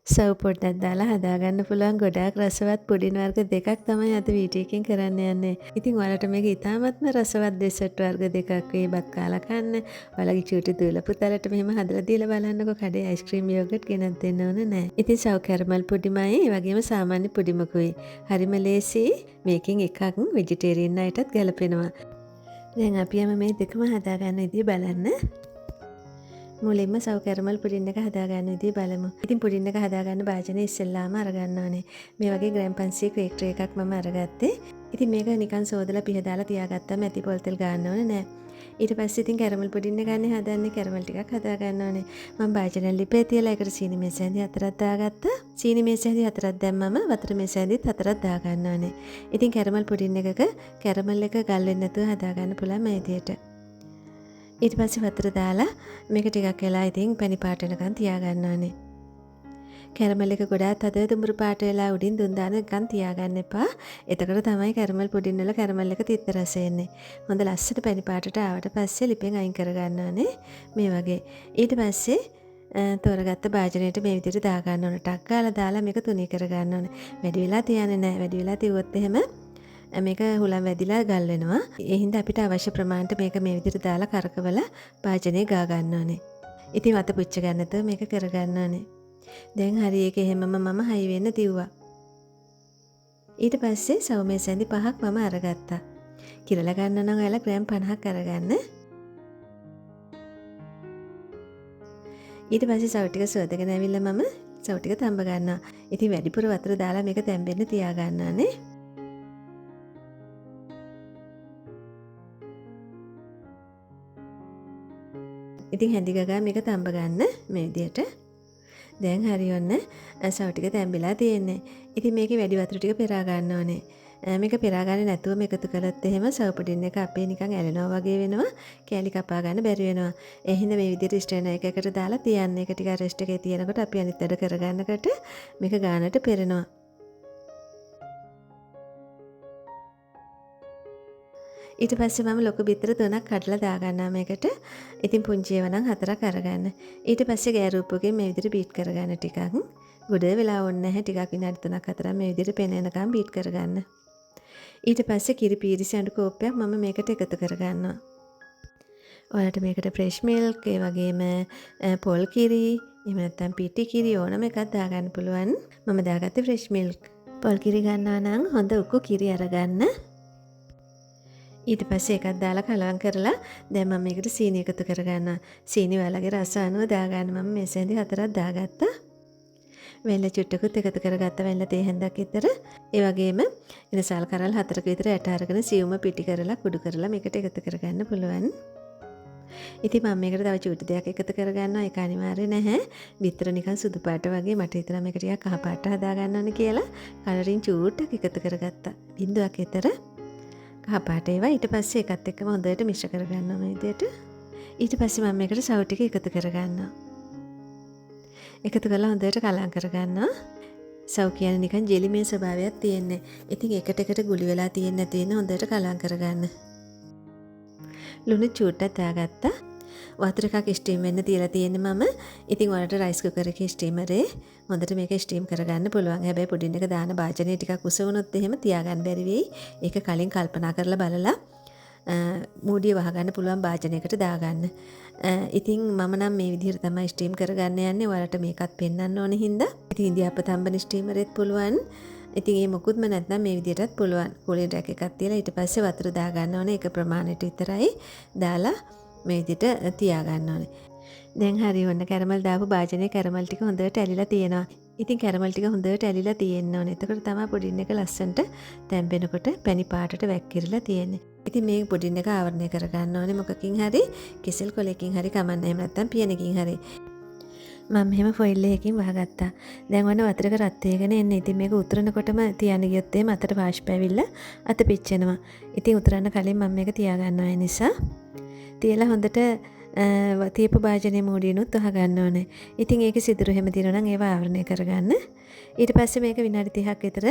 සව් පොඩ්ඩක් දාලා හදාගන්න පුළුවන් ගොඩාක් රසවත් පුඩින් වර්ග දෙකක් තමයි අද වීඩියෝ එකෙන් කරන්න යන්නේ. ඉතින් ඔයාලට මේක ඉතාමත්ම රසවත් ඩෙසර්ට් වර්ග දෙකක් වේ බත් කාලා කන්න. ඔයාලගේ චූටි දූල පුතාලට මෙහෙම හදලා දීලා බලන්නකෝ කඩේ අයිස්ක්‍රීම් යෝගට් ගෙනත් දෙන්න ඕන නෑ. ඉතින් සව් කැරමල් පුඩිමයි ඒ වගේම සාමාන්‍ය පුඩිමකුයි. හරිම ලේසි. මේකෙන් එකක් වෙජිටේරියන් අයටත් ගැලපෙනවා. දැන් අපි යම මේ දෙකම හදාගන්න විදිය බලන්න. මුලින්ම සව් කැරමල් පුඩින් එක හදාගන්න විදිය බලමු. ඉතින් පුඩින් එක හදාගන්න භාජනය ඉස්සෙල්ලාම අරගන්න ඕනේ. මේ වගේ ග්‍රෑම් 500 ක්‍රේක් ට්‍රේ එකක් මම අරගත්තේ. ඉතින් මේක නිකන් සෝදලා පිහදාලා තියාගත්තම ඇති පොල් තෙල් ගන්න ඕනේ නෑ. ඊට පස්සේ ඉතින් කැරමල් පුඩින් එක ගන්න හදන්නේ කැරමල් ටිකක් හදාගන්න ඕනේ. මම භාජනය ලිපේ තියලා ඒකට සීනි මේස හැඳි හතරක් දාගත්තා. සීනි මේස හැඳි හතරක් දැම්මම වතුර මේස හැඳිත් හතරක් දාගන්න ඕනේ. ඉතින් කැරමල් පුඩින් එකක කැරමල් එක ගල් වෙන්නේ නැතුව හදාගන්න පුළුවන් මේ විදියට. ඊට පස්සේ වතුර දාලා මේක ටිකක් වෙලා ඉතින් පැණි පාට වෙනකන් තියාගන්න ඕනේ. කැරමල් එක ගොඩාක් තද දුඹුරු පාට වෙලා උඩින් දුම් දාන නිකන් තියාගන්න එපා. එතකොට තමයි කැරමල් පුඩින් වල කැරමල් එක තිත්ත රස එන්නේ. හොඳ ලස්සන පැණි පාටට ආවට පස්සේ ලිපෙන් අයින් කරගන්න ඕනේ මේ වගේ. ඊට පස්සේ තෝරගත්ත භාජනයට මේ විදිහට දාගන්න ඕනේ. ටක් ගාලා දාලා මේක තුනී කරගන්න ඕනේ. වැඩි වෙලා තියන්නේ නැහැ. වැඩි වෙලා තිව්වොත් එහෙම මේක හුලම් වැදිලා ගල් වෙනවා. ඒ හින්දා අපිට අවශ්‍ය ප්‍රමාණයට මේක මේ විදිහට දාලා කරකවලා භාජනයේ ගා ගන්න ඕනේ. ඉතින් වත පුච්ච ගන්න නැතුව මේක කරගන්න ඕනේ. දැන් හරි ඒක එහෙමම මම හයි වෙන්න තිව්වා. ඊට පස්සේ සව් මේස හැඳි පහක් මම අරගත්තා. කිරලා ගන්න නම් ඔයාලා ග්‍රෑම් 50ක් අරගන්න. ඊට පස්සේ සව් ටික සෝදගෙන ඇවිල්ලා මම සව් ටික තඹ ගන්නවා. ඉතින් වැඩිපුර වතුර දාලා මේක තැම්බෙන්න තියා ගන්න ඕනේ. ඉතින් හැඳි ගගා මේක තඹ ගන්න මේ විදියට. දැන් හරි ඔන්න සව් ටික තැම්බිලා තියෙන්නේ. ඉතින් මේකේ වැඩි වතුර ටික පෙරා ගන්න ඕනේ. මේක පෙරා ගන්නේ නැතුව මේක එකතු කළොත් එහෙම සව් පුඩින් එක අපේ නිකන් ඇලෙනවා වගේ වෙනවා. කෑලි කපා ගන්න බැරි වෙනවා. ඒ හින්දා මේ විදියට ස්ට්‍රේනර් එකකට දාලා තියන්න. ඒක ටික රෙස්ට් එකේ තියෙනකොට අපි අනිත් වැඩ කරගන්නකොට මේක ගානට පෙරෙනවා. ඊට පස්සේ මම ලොකු බිත්තර තුනක් කඩලා දාගන්නවා මේකට. ඉතින් පුංචි ඒවා නම් හතරක් අරගන්න. ඊට පස්සේ ගෑරූප්පුවකින් මේ විදිහට බීට් කරගන්න ටිකක්. ගොඩ වෙලා ඕනේ නැහැ. ටිකක් විනාඩි තුනක් හතරක් මේ විදිහට පෙන එනකම් බීට් කරගන්න. ඊට පස්සේ කිරි පීරිසි අඬු කෝප්පයක් මම මේකට එකතු කරගන්නවා. ඔයාලට මේකට ෆ්‍රෙෂ් මිල්ක්, ඒ වගේම පොල් කිරි, එහෙම නැත්නම් පිටි කිරි ඕනම එකක් දාගන්න පුළුවන්. මම දාගත්තේ ෆ්‍රෙෂ් මිල්ක්. පොල් කිරි ගන්නවා නම් හොඳ උකු කිරි අරගන්න. ඊට පස්සේ එකක් දාලා කලවම් කරලා දැන් මම මේකට සීනි එකතු කරගන්නවා. සීනි ඔයාලගේ රස අනුව දාගන්න. මම මේස හැඳි හතරක් දාගත්තා. වෙල්ල චුට්ටකුත් එකතු කරගත්තා. වෙල්ල තේ හැන්දක් විතර. ඒ වගේම ඉනසාල් කරල් හතරක විතර ඇට අරගෙන සියුම්ම පිටි කරලා කුඩු කරලා මේකට එකතු කරගන්න පුළුවන්. ඉතින් මම මේකට තව චූටි දෙයක් එකතු කරගන්නවා. ඒක අනිවාර්ය නැහැ. බිත්තර නිකන් සුදු පාට වගේ මට හිතුණා මේක ටිකක් කහ පාට හදාගන්න ඕනේ කියලා. කලරින් චූට්ටක් එකතු කරගත්තා. බින්දුවක් විතර කහ පාට ඒවා. ඊට පස්සේ ඒකත් එක්කම හොඳට මිශ්‍ර කරගන්නවා මේ විදියට. ඊට පස්සේ මම මේකට සව් ටික එකතු කරගන්නවා. එකතු කරලා හොඳට කලවම් කරගන්නවා. සව් කියන්නේ නිකන් ජෙලිමේ ස්වභාවයක් තියෙන්නේ. ඉතින් එකට එකට ගුලි වෙලා තියෙන්නේ නැති වෙන හොඳට කලවම් කරගන්න. ලුණු චූට්ටක් දාගත්තා. වතුර එකක් ස්ටීම් වෙන්න තියලා තියෙන්නේ මම. ඉතින් ඔයාලට රයිස් කුකර් එකේ ස්ටීමරේ හොඳට මේක ස්ටීම් කරගන්න පුළුවන්. හැබැයි පුඩින් එක දාන භාජනය ටිකක් උස වුණොත් එහෙම තියාගන්න බැරි වෙයි. ඒක කලින් කල්පනා කරලා බලලා මූඩිය වහගන්න පුළුවන් භාජනයකට දාගන්න. ඉතින් මම නම් මේ විදිහට තමයි ස්ටීම් කරගන්න යන්නේ. ඔයාලට මේකත් පෙන්වන්න ඕන හින්දා. ඉතින් ඉන්දියාප්ප තම්බන ස්ටීමරෙත් පුළුවන්. ඉතින් ඒ මොකුත්ම නැත්නම් මේ විදිහටත් පුළුවන්. කූලින් රැක් එකක් තියලා ඊට පස්සේ වතුර දාගන්න ඕනේ. ඒක ප්‍රමාණයට විතරයි දාලා මේ විදිහට තියාගන්න ඕනේ. දැන් හරි ඔන්න කැරමල් දාපු භාජනයේ කැරමල් ටික හොඳට ඇලිලා තියෙනවා. ඉතින් කැරමල් ටික හොඳට ඇලිලා තියෙන්න ඕනේ. එතකොට තමයි පුඩින් එක ලස්සනට තැම්බෙනකොට පැණි පාටට වැක්කිරලා තියෙන්නේ. ඉතින් මේ පුඩින් එක ආවරණය කරගන්න ඕනේ මොකකින් හරි, කෙසෙල් කොලයකින් හරි කමන්නේ, එහෙම නැත්නම් පියනකින් හරි. මම මෙහෙම ෆොයිල් එකකින් වහගත්තා. දැන් ඔන්න වතුරක රත් වෙගෙන එන්නේ. ඉතින් මේක උතුරනකොටම තියන්න ගියොත් එහෙම අතට වාෂ්ප ඇවිල්ලා අත පිච්චෙනවා. ඉතින් උතුරන්න කලින් මම මේක තියාගන්නවා. ඒ නිසා තියලා හොඳට තියපු භාජනයේ මූඩියනුත් වහගන්න ඕනේ. ඉතින් ඒකේ සිදුරු හැම තියෙනවා නම් ඒවා ආවරණය කරගන්න. ඊට පස්සේ මේක විනාඩි 30ක් විතර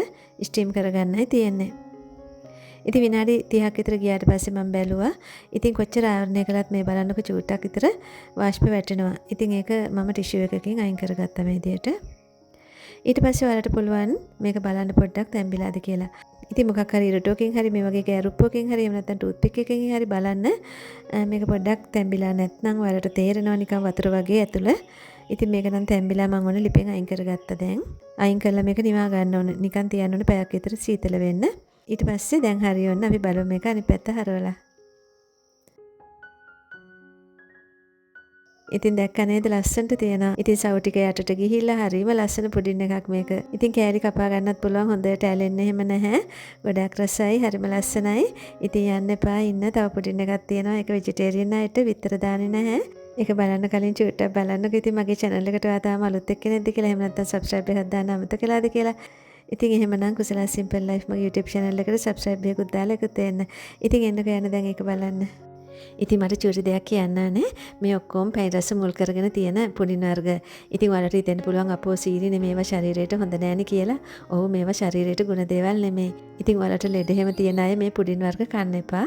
ස්ටීම් කරගන්නයි තියෙන්නේ. ඉතින් විනාඩි 30ක් විතර ගියාට පස්සේ මම බැලුවා. ඉතින් කොච්චර ආවරණය කළත් මේ බලන්නකො චූට්ටක් විතර වාෂ්ප වැටෙනවා. ඉතින් ඒක මම ටිෂු එකකින් අයින් කරගත්තා මේ විදියට. ඊට පස්සේ ඔයාලට පුළුවන් මේක බලන්න පොඩ්ඩක් තැම්බිලාද කියලා. ඉතින් මොකක් හරි ඉරටුවකින් හරි මේ වගේ ගෑරුප්පුවකින් හරි එහෙම නැත්නම් ටූත් පික් එකකින් හරි බලන්න මේක පොඩ්ඩක් තැම්බිලා නැත්නම් ඔයාලට තේරෙනවා නිකන් වතුර වගේ ඇතුළ. ඉතින් මේක නම් තැම්බිලා මං ඔන්න ලිපෙන් අයින් කරගත්තා දැන්. අයින් කරලා මේක නිවා ගන්න ඕන. නිකන් තියන්න ඕන පැයක් විතර සීතල වෙන්න. ඊට පස්සේ දැන් හරි ඔන්න අපි බලමු මේක අනිත් පැත්ත හරවලා. ඉතින් දැක්ක නේද ලස්සනට තියෙනවා. ඉතින් සවු ටික යටට ගිහිල්ලා හරිම ලස්සන පුඩින් එකක් මේක. ඉතින් කෑලි කපා ගන්නත් පුළුවන්, හොඳට ඇලෙන්නේ එහෙම නැහැ. ගොඩක් රසයි, හරිම ලස්සනයි. ඉතින් යන්න එපා, ඉන්න තව පුඩින් එකක් තියෙනවා. ඒක වෙජිටේරියන් අයට විතර දාන්නේ නැහැ. ඒක බලන්න කලින් චුට්ටක් බලන්නකෝ. ඉතින් මගේ channel එකට ඔයා තාම අලුත් එක්කෙනෙක්ද කියලා, එහෙම නැත්නම් subscribe එකක් දාන්න අමතක කළාද කියලා. ඉතින් එහෙමනම් කුසලා සිම්පල් ලයිෆ් මගේ YouTube channel එකට subscribe එකකුත් දාලා එකතු වෙන්න. ඉතින් එන්නකෝ යන්න දැන් ඒක බලන්න. ඉතින් මට චූටි දෙයක් කියන්න ඕනේ. මේ ඔක්කොම පැණි රස මුල් කරගෙන තියෙන පුඩින් වර්ග. ඉතින් ඔයාලට හිතෙන්න පුළුවන් අපෝ සීනිනේ මේවා ශරීරයට හොඳ නෑනේ කියලා. ඔව්, මේවා ශරීරයට ගුණ දේවල් නෙමෙයි. ඉතින් ඔයාලට ලෙඩ එහෙම තියෙන අය මේ පුඩින් වර්ග කන්න එපා.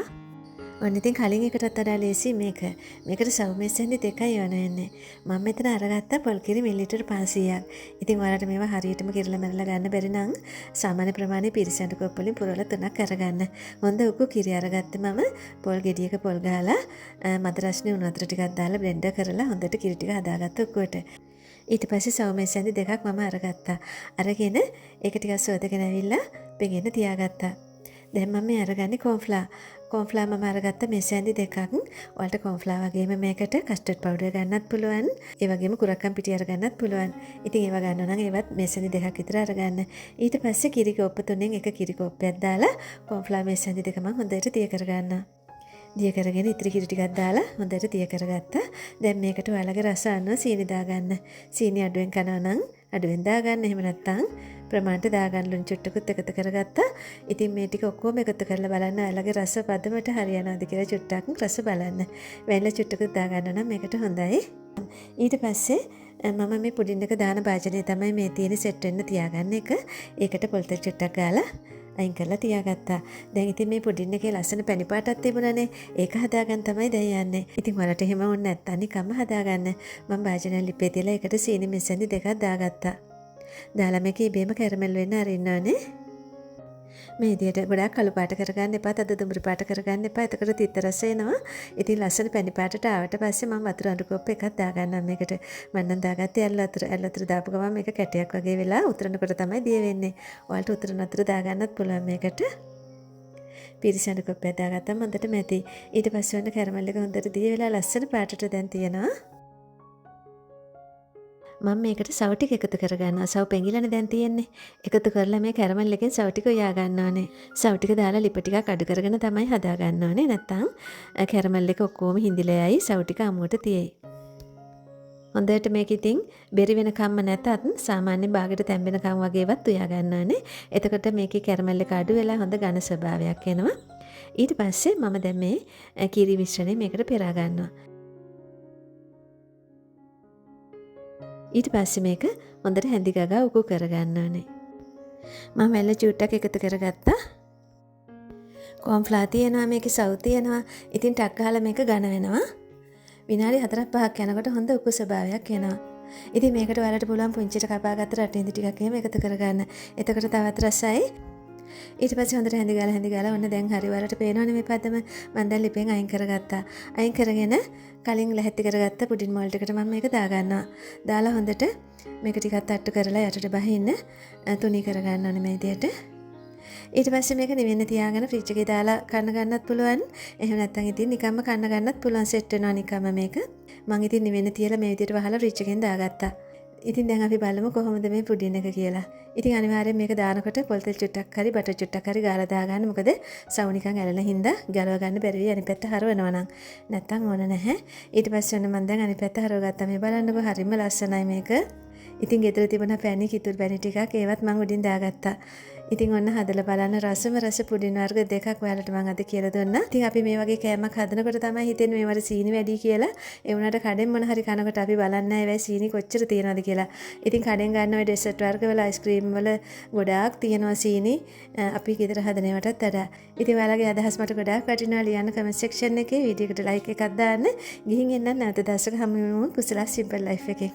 ඔන්න ඉතින් කලින් එකටත් වඩා ලේසි මේක. මේකට සව් මේස් හැන්දි දෙකයි ඕන වෙන්නේ. මම මෙතන අරගත්තා පොල් කිරි මිලිලීටර් 500ක්. ඉතින් ඔයාලට මේවා හරියටම කිරලා මැරලා ගන්න බැරි නම් සාමාන්‍ය ප්‍රමාණයේ පිරිසඳු කෝප් වලින් පුරවලා තුනක් අරගන්න. හොඳ උකු කිරි අරගත්තේ මම පොල් ගෙඩියක පොල් ගහලා මද රස්නේ උණු වතුර ටිකක් දාලා බ්ලෙන්ඩර් කරලා හොඳට කිරි ටික හදාගත්ත උකුවට. ඊට පස්සේ සව් මේස් හැන්දි දෙකක් මම අරගත්තා. අරගෙන ඒක ටිකක් සෝදගෙන ඇවිල්ලා පෙඟෙන්න තියාගත්තා. දැන් මම මේ අරගන්නේ කෝන්ෆ්ලා. කෝන්ෆ්ලා මම අරගත්ත මේස් හැන්දි දෙකක්. ඔයාලට කෝන්ෆ්ලා වගේම මේකට කස්ටඩ් පවුඩර් ගන්නත් පුළුවන්. ඒ වගේම කුරක්කන් පිටි අරගන්නත් පුළුවන්. ඉතින් ඒවා ගන්නවා නම් ඒවත් මේස් හැන්දි දෙකක් විතර අරගන්න. ඊට පස්සේ කිරි කෝප්ප තුනෙන් එක කිරි කෝප්පයක් දාලා කෝන්ෆ්ලා මේස් හැන්දි දෙක මම හොඳට දිය කරගන්නවා. දිය කරගෙන ඉතිරි කිරි ටිකක් දාලා හොඳට දිය කරගත්තා. දැන් මේකට ඔයාලගේ රස අනුව සීනි දාගන්න. සීනි අඩුවෙන් කනවා නම් අඩුවෙන් දාගන්න. එහෙම නැත්නම් ප්‍රමාණයට දාගන්න. ලුණු චුට්ටකුත් එකතු කරගත්තා. ඉතින් මේ ටික ඔක්කොම එකතු කරලා බලන්න ඔයාලගේ රස පදමට හරියනවද කියලා චුට්ටක් රස බලන්න. වැනිලා චුට්ටකුත් දාගන්න නම් මේකට හොඳයි. ඊට පස්සේ මම මේ පුඩින් එක දාන භාජනය තමයි මේ තියෙන සෙට් වෙන්න තියාගන්න එක. ඒකට පොල් තෙල් චුට්ටක් ගාලා අයින් කරලා තියාගත්තා. දැන් ඉතින් මේ පුඩින් එකේ ලස්සන පැණි පාටක් තිබුණානේ. ඒක හදාගන්න තමයි දැන් යන්නේ. ඉතින් ඔයාලට එහෙම ඕනේ නැත්තම් නිකම්ම හදාගන්න. මම භාජනය ලිපේ තියලා ඒකට සීනි මෙසැඳි දෙකක් දාගත්තා. දාලා මේක ඉබේම කැරමල් වෙන්න අරින්න ඕනේ. මේ විදියට ගොඩාක් කළු පාට කරගන්න එපා, තද දුඹුරු පාට කරගන්න එපා. එතකොට තිත්ත රස එනවා. ඉතින් ලස්සන පැණි පාටට ආවට පස්සේ මම වතුර අඬු කෝප්ප එකක් දාගන්නම් මේකට. මම නම් දාගත්තේ ඇල් වතුර. ඇල් වතුර දාපු ගමන් මේක කැටයක් වගේ වෙලා උතුරනකොට තමයි දිය වෙන්නේ. ඔයාලට උතුරන වතුර දාගන්නත් පුළුවන් මේකට. පිරිසඳු කෝප්පයක් දාගත්තම හොඳට මැදි. ඊට පස්සේ ඔන්න කැරමල් එක හොඳට දිය වෙලා ලස්සන පාටට දැන් තියෙනවා. මම මේකට සව් ටික එකතු කරගන්නවා. සව් පෙඟිලානේ දැන් තියෙන්නේ. එකතු කරලා මේ කැරමල් එකෙන් සව් ටික උයා ගන්න ඕනේ. සව් ටික දාලා ලිප ටිකක් අඩු කරගෙන තමයි හදා ගන්න ඕනේ. නැත්තම් කැරමල් එක ඔක්කොම හිඳිලා යයි, සව් ටික අමුවට තියෙයි. හොඳට මේක ඉතින් බෙරි වෙනකම්ම නැතත් සාමාන්‍ය බාගෙට තැම්බෙනකම් වගේවත් උයා ගන්න ඕනේ. එතකොට මේකේ කැරමල් එක අඩු වෙලා හොඳ ඝන ස්වභාවයක් එනවා. ඊට පස්සේ මම දැන් මේ කිරි මිශ්‍රණය මේකට පෙරා ගන්නවා. ඊට පස්සේ මේක හොඳට හැඳි ගගා උකු කරගන්න ඕනේ. මම වැල්ල චූට්ටක් එකතු කරගත්තා. කෝන්ෆ්ලා තියෙනවා, මේකේ සව් තියෙනවා. ඉතින් ටක් ගහලා මේක ඝන වෙනවා. විනාඩි හතරක් පහක් යනකොට හොඳ උකු ස්වභාවයක් එනවා. ඉතින් මේකට ඔයාලට පුළුවන් පුංචිට කපාගත්ත රටඉඳි ටිකක් එහෙම එකතු කරගන්න. එතකොට තවත් රසයි. ඊට පස්සේ හොඳට හැඳි ගාලා හැඳි ගාලා ඔන්න දැන් හරි ඔයාලට පේනවනේ මේ පදම. මම දැන් ලිපෙන් අයින් කරගත්තා. අයින් කරගෙන කලින් ලැහැත්ති කරගත්ත පුඩින් මෝල්ඩ් එකට මම මේක දාගන්නවා. දාලා හොඳට මේක ටිකක් තට්ටු කරලා යටට බහින්න තුනී කරගන්න ඕනේ මේ විදියට. ඊට පස්සේ මේක නිවෙන්න තියාගෙන ෆ්‍රිජ් එකේ දාලා කන්න ගන්නත් පුළුවන්. එහෙම නැත්නම් ඉතින් නිකම්ම කන්න ගන්නත් පුළුවන්, සෙට් වෙනවා නිකම්ම මේක. මං ඉතින් නිවෙන්න තියලා මේ විදියට වහලා ෆ්‍රිජ් එකෙන් දාගත්තා. ඉතින් දැන් අපි බලමු කොහොමද මේ පුඩින් එක කියලා. ඉතින් අනිවාර්යෙන් මේක දානකොට පොල් තෙල් චුට්ටක් හරි බටර් චුට්ටක් හරි ගාලා දාගන්න. මොකද සව් නිකන් ඇලෙන හින්දා ගලව ගන්න බැරි වෙයි අනිත් පැත්ත හරවනවා නම්. නැත්තම් ඕන නැහැ. ඊට පස්සේ ඔන්න මං දැන් අනිත් පැත්ත හරව ගත්තා. මේ බලන්නකෝ හරිම ලස්සනයි මේක. ඉතින් ගෙදර තිබුණ පැණි කිතුල් පැණි ටිකක් ඒවත් මං උඩින් දාගත්තා. ඉතින් ඔන්න හදලා බලන්න රසම රස පුඩින් වර්ග දෙකක් ඔයාලට මං අද කියලා දුන්නා. ඉතින් අපි මේ වගේ කෑමක් හදනකොට තමයි හිතෙන්නේ මේවට සීනි වැඩි කියලා. ඒ වුණාට කඩෙන් මොන හරි කනකොට අපි බලන්නේ නැහැ ඒවයි සීනි කොච්චර තියෙනවද කියලා. ඉතින් කඩෙන් ගන්න ඔය ඩෙසර්ට් වර්ග වල අයිස්ක්‍රීම් වල ගොඩාක් තියෙනවා සීනි. අපි ගෙදර හදන ඒවටත් වඩා. ඉතින් ඔයාලගේ අදහස් මට ගොඩාක් වටිනවා. ලියන්න කමෙන්ට් සෙක්ෂන් එකේ වීඩියෝ එකට ලයික් එකක් දාන්න. ගිහින් එන්නම් නැවත දවසක හමු වෙමු කුසලා සිම්පල් ලයිෆ් එකේ.